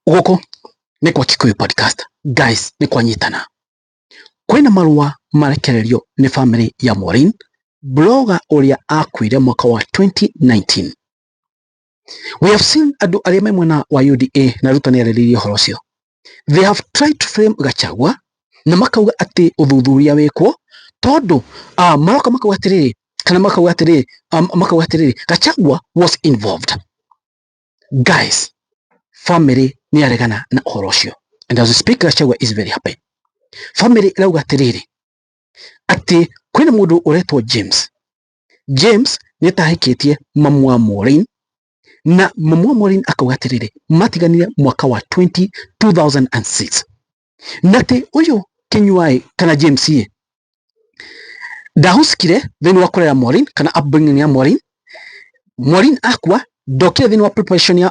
Gũkũ nĩ kwa Kikuyu Podcast. Guys, nĩ kwanyitana. Kwĩna marũa marekererio nĩ family ya Maureen, blogger ũrĩa akuire mwaka wa 2019. We have seen andũ arĩa me mwena wa UDA na Ruto nĩ arĩrĩirie ũhoro ũcio. They have tried to frame Gachagua na makauga atĩ ũthuthuria wĩkwo tondũ maroka makauga atĩrĩrĩ kana makauga atĩrĩrĩ makauga atĩrĩrĩ Gachagua was involved. Guys, family nĩ yaregana na ũhoro ũcio, and as we speak Gachagua is very happy. Family ĩrauga atĩrĩrĩ atĩ kwĩna mũndũ ũretwo James. James nĩ atahĩkĩtie mamu wa Maureen, na mamu wa Maureen akauga atĩrĩrĩ matiganire mwaka wa 2006, na atĩ ũyũ Kinyua kana James ĩ ndahusikire thĩinĩ wa kũrera Maureen kana upbringing ya Maureen. Maureen akua ndokire thĩinĩ wa preparation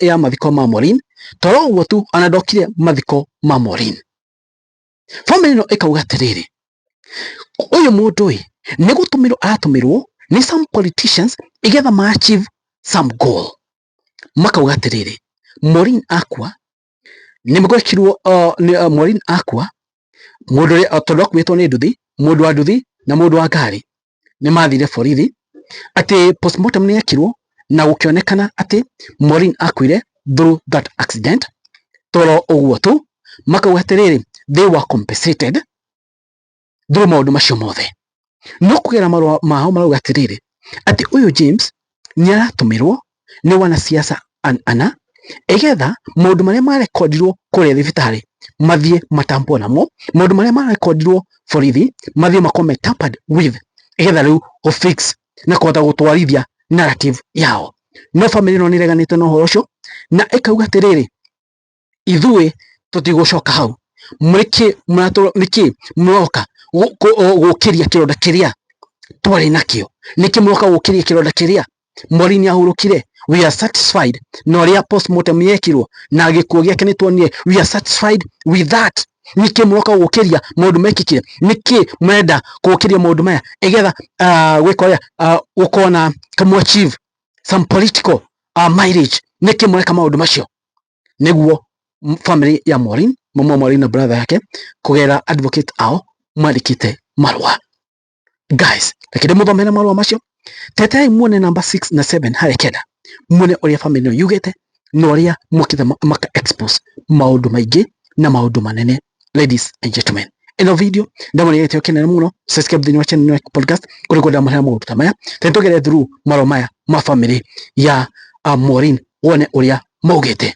ya mathiko ma Maureen, toro ũguo tu ona ndokire mathiko ma Maureen. Family ĩno ĩkauga atĩrĩrĩ ũyũ mũndũ ĩ nĩ gũtũmĩrwo aratũmĩrwo nĩ some politicians igetha ma achieve some goal. Makauga atĩrĩrĩ Maureen akua nĩ gwekirwo Maureen akua mũndũ ũrĩa tondũ akuĩtwo nĩ nduthi, mũndũ wa nduthi na mũndũ wa ngari nĩ mathire borithi atĩ postmortem nĩ yekirwo na gũkĩonekana atĩ Maureen akuire through that accident. Toro ũguo tu makauga atĩrĩrĩ they were compensated through maũndũ macio mothe. No kũgera marũa mao marauga atĩrĩrĩ atĩ ũyũ James nĩ aratũmĩrwo nĩ wanasiasa ana igetha maũndũ marĩa marekondirwo kũrĩa thibitarĩ mathiĩ matampwo namo, maũndũ marĩa marekondirwo borithi mathiĩ makorwo me tampered with igetha rĩu gũ fix na kũhota gũtwarithia narrative yao. No family ĩno nĩ ĩreganĩte na ũhoro ũcio na ĩkauga atĩrĩrĩ ithuĩ tũtigũcoka hau, nĩkĩ nĩkĩ mũroka gũkĩria kĩronda kĩrĩa twarĩ nakĩo, nĩkĩ mũroka gũkĩria kĩronda kĩrĩa Maureen ahurũkire. We are satisfied na ũrĩa postmortem yekirwo na gĩkuũ gĩake nĩ tuonire, we are satisfied with that. Nĩkĩ mũroka gũkĩria maũndũ mekĩkire, nĩkĩ mũrenda gũkĩria maũndũ maya igetha gwĩka ũrĩa gũkorwo na kamũ achieve some political mileage, nĩkĩ mũreka maũndũ macio? Nĩguo family ya Maureen, mama wa Maureen na brother yake kũgerera advocate ao mwandĩkĩte marũa. Guys, reke ndĩmũthomere marũa macio, teterai muone number 6 na 7 harĩa kenda, muone ũrĩa family ĩno yugĩte na ũrĩa mokĩte maka expose maũndũ maingĩ na maũndũ manene. Ladies and gentlemen, ĩno video ndamũrĩ gĩtĩo kĩnene mũno. Subscribe thĩinĩ wa channel ya podcast kũrĩ kwenda mũhera maũndũ ta maya. Tũgere through marũa maya ma family ya Maureen wone ũrĩa maugĩte.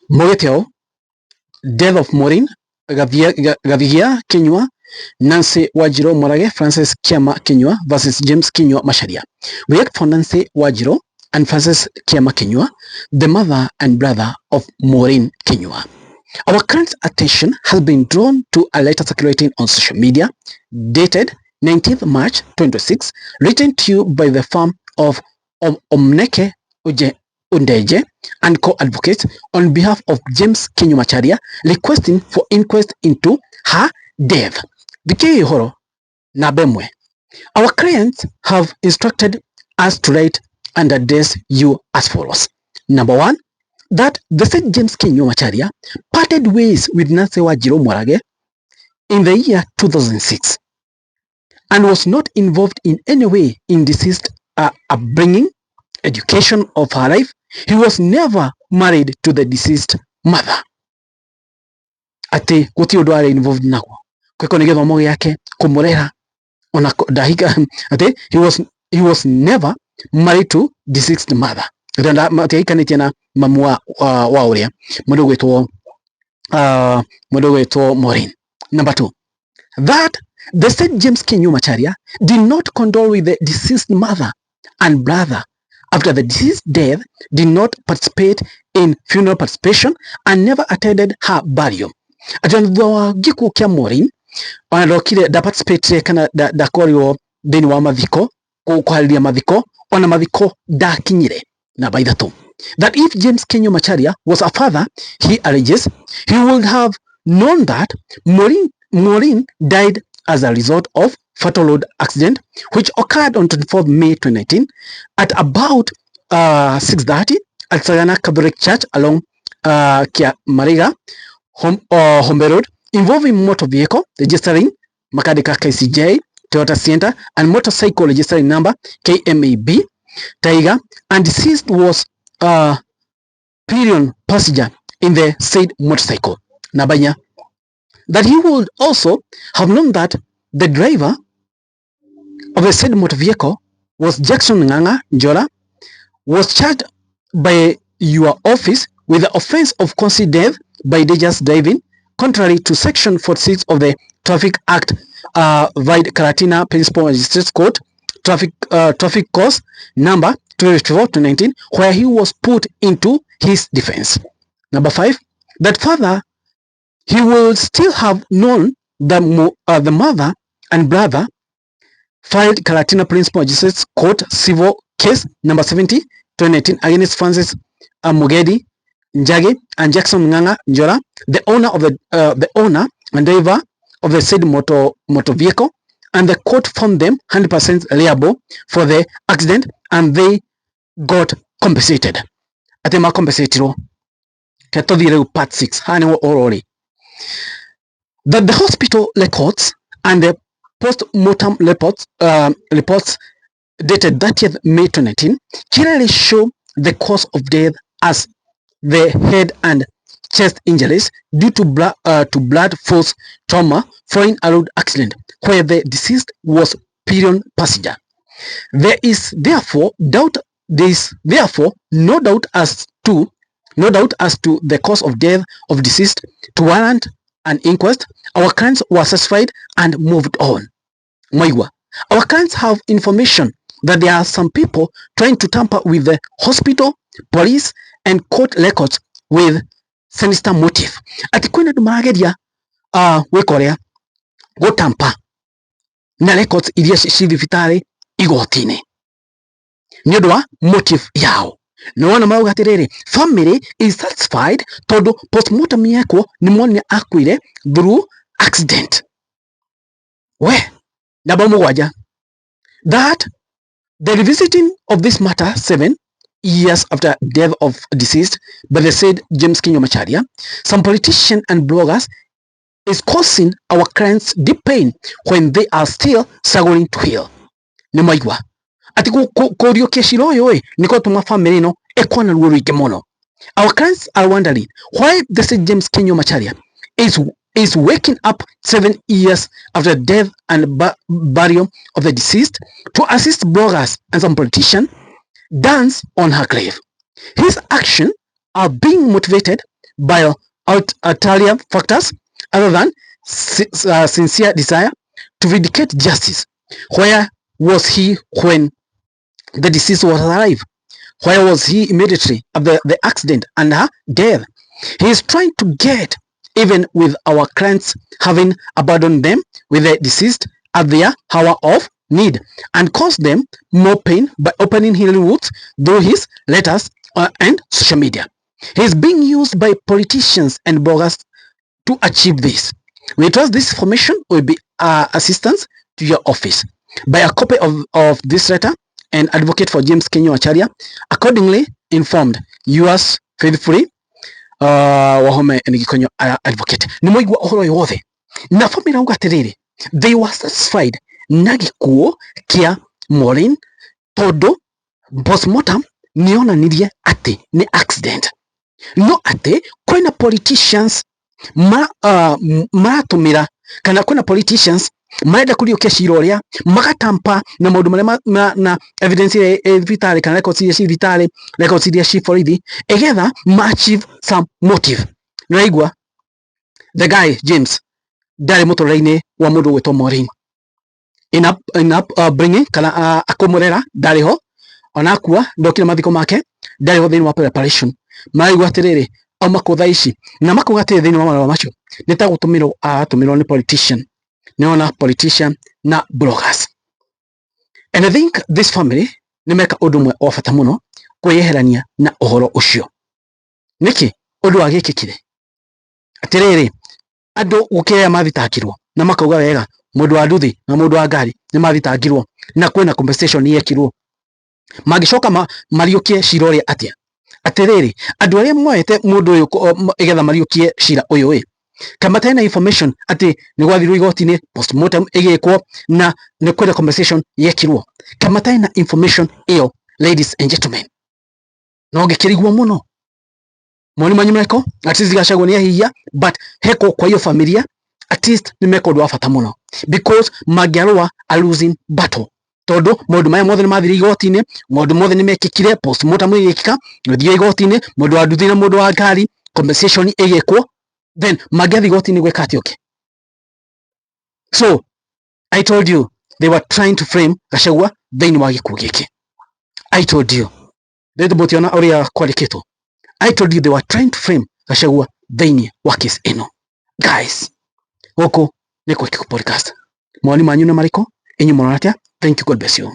Maugĩte ũũ: Death of Maureen Gathigia Kinyua, Nancy Wanjiru Murage, Francis Kiama Kinyua versus James Kinyua Macharia. We act for Nancy Wanjiru and Francis Kiama Kinyua, the mother and brother of Maureen Kinyua. Our current attention has been drawn to a letter circulating on social media dated 19th March 2026, written to you by the firm of Omneke Undeje and co-advocates on behalf of James Kinyua Macharia, requesting for inquest into her death. Thikĩrĩria ũhoro namba ĩmwe. Our clients have instructed us to write and address you as follows. Number one, that the said James Kinyua Macharia parted ways with Nancy Wanjiru Murage in the year 2006 and was not involved in any way in deceased upbringing, education of her life. He was never married to the deceased mother. Atĩ gũtirĩ ũndũ arĩ involved naguo kwĩko nĩ gĩthomo gĩake kũmũrera ona ndahika, atĩ he was never married to deceased mother, matiahikanĩtie na mamu wa ũrĩa mũndũ ũgwĩtwo mũndũ ũgwĩtwo Maureen. Number two, that the said James Kinyua Macharia did not condole with the deceased mother and brother after the deceased death, did not participate in funeral participation and never attended her burial. Atĩ thutha wa gĩkuũ kĩa Maureen ona ndokire nda participate kana ndakorirwo thĩinĩ wa mathiko kũharĩria mathiko, ona mathiko ndakinyire. Namba ithatũ, that if James Kinyua Macharia was a father, he alleges he would have known that Maureen died as a result of fatal road accident which occurred on 24th May 2019 at about 6:30 at Sagana Catholic Church along Kia Mariga, Hombe Road, involving motor vehicle registering Makadika KCJ, Toyota Sienta, and motorcycle registering number KMAB, Tiger, and deceased was pillion passenger in the said motorcycle. Nabanya. That he would also have known that the driver of the said motor vehicle was Jackson Nganga Njora, was charged by your office with the offense of concealed death by dangerous driving, contrary to section 46 of the Traffic Act, vide Karatina Principal Magistrates Court, traffic cause number 254-19, where he was put into his defense. Number 5, that further, he will still have known the mother and brother filed Karatina Principal Magistrates Court Civil Case number 70-2019 against Francis Mugedi Njagi and Jackson Nganga Njora, the owner of the owner and driver of the said motor vehicle, and the court found them 100% liable for the accident and they got compensated. Ate ma compensated ke riu part 6 haha nĩho ũhoro ũrĩ. That the hospital records and the post-mortem reports dated 30th May 2019 clearly show the cause of death as the head and chest injuries due to blood force trauma following a road accident where the deceased was pillion passenger. There is therefore no doubt as to the cause of death of deceased to warrant an inquest. Our clients were satisfied and moved on. Mwaigua. Our clients have information that there are some people trying to tamper with the hospital, police, and court records with sinister motive. Ati kwina andu marageria gwika uria gutampa na records iria ci thibitari igoti-ini ni undu wa motive yao. Nĩ wona marauga atiriri, family is satisfied tondu postmortem yekwo ni monire akuire through accident. We namba 7, that the revisiting of this matter 7 years after death of deceased by the said James Kinyua Macharia, some politicians and bloggers is causing our clients deep pain when they are still struggling to heal. Nĩ mwaigua ati kũriũkia cira ũyũ ĩ nĩ gũtũma family ĩno ĩkorwo na ruo rũingĩ mũno. Our clients are wondering why the said James Kinyua Macharia is waking up 7 years after the death and burial of the deceased to assist bloggers and some politicians dance on her grave. His actions are being motivated by ulterior factors other than sincere desire to vindicate justice. Where was he when the deceased was alive? Where was he immediately after the accident and her death? He is trying to get even with our clients having abandoned them with the deceased at their hour of need and caused them more pain by opening healing wounds through his letters and social media. He is being used by politicians and bloggers to achieve this. We trust this information will be assistance to your office. By a copy of this letter and advocate for James Kinyua Macharia, accordingly informed, yours faithfully, Wahome and Gikonyo advocate. Nĩ mwaigua ũhoro ũyũ wothe na family rauga atĩrĩrĩ, they were satisfied na gĩkuũ kĩa Maureen tondũ postmortem nĩyonanirie atĩ nĩ accident, no atĩ kwĩna politicians maratũmĩra kana kwĩna politicians marenda kũriũkia cira ũrĩa magatampa na maũndũ marĩa na evidence ĩrĩa ĩ thibitarĩ kana records iria ci thibitarĩ, records iria ci borithi, ĩgetha ma achieve some motive. Nĩũraigua the guy James ndarĩ mũtũrĩre-inĩ wa mũndũ ũgwĩtwo Maureen in upbringing kana akũmũrera ndarĩ ho, ona akua ndokire mathiko make ndarĩ ho thĩinĩ wa preparation. Maraigua atĩrĩrĩ auma kũ thaa ici na makauga atĩrĩ thĩinĩ wa marũa macio nĩ ta gũtũmĩrwo aratũmĩrwo nĩ politician, nĩona politician na bloggers. And I think this family nĩ meka ũndũ ũmwe wa bata mũno kwĩyeherania na ũhoro ũcio. Nĩkĩ ũndũ wagĩkĩkire atĩrĩrĩ, andũ gũkĩrĩa mathitakirwo na makauga wega mũndũ wa nduthi na mũndũ wa ngari nĩ mathitangirwo na kwĩna compensation yekirwo, mangĩcoka mariũkie cira ũrĩa atĩa? Atiriri, andu aria moete mundu uyu igetha mariukie cira uyu i kana matarĩ na information ati ni gwathirwo igoti-inĩ, postmortem igikwo na ni kwenda compensation yekirwo, kana matarĩ na information iyo, ladies and gentlemen, no ngĩkĩrigwo mũno. Mawoni manyu marĩkũ? At least Gachagua nĩ ehia, but heko kwa hiyo familia at least nĩ meka ũndũ wa bata mũno, because mangĩarũa a losing battle, tondu maũndũ maya mothe nĩ mathire igoti-inĩ, maũndũ mothe nĩ mekĩkire, postmortem ĩgĩkĩka, gũthiĩ igoti-inĩ, mũndũ wa nduthi na mũndũ wa ngari, compensation ĩgĩkwo, then mangĩathiĩ igoti-inĩ gwĩka atĩa ũngĩ? So I told you they were trying to frame Gachagua thĩinĩ wa gĩkuũ gĩkĩ. I told you rĩndĩ mũtiona ũrĩa kwandĩkĩtwo. I told you they were trying to frame Gachagua thĩinĩ wa case ĩno. Guys, gũkũ nĩ Kwekiko Podcast. Mawoni manyu nĩ marĩkũ? Inyuĩ mũrona atĩa? Thank you, God bless you.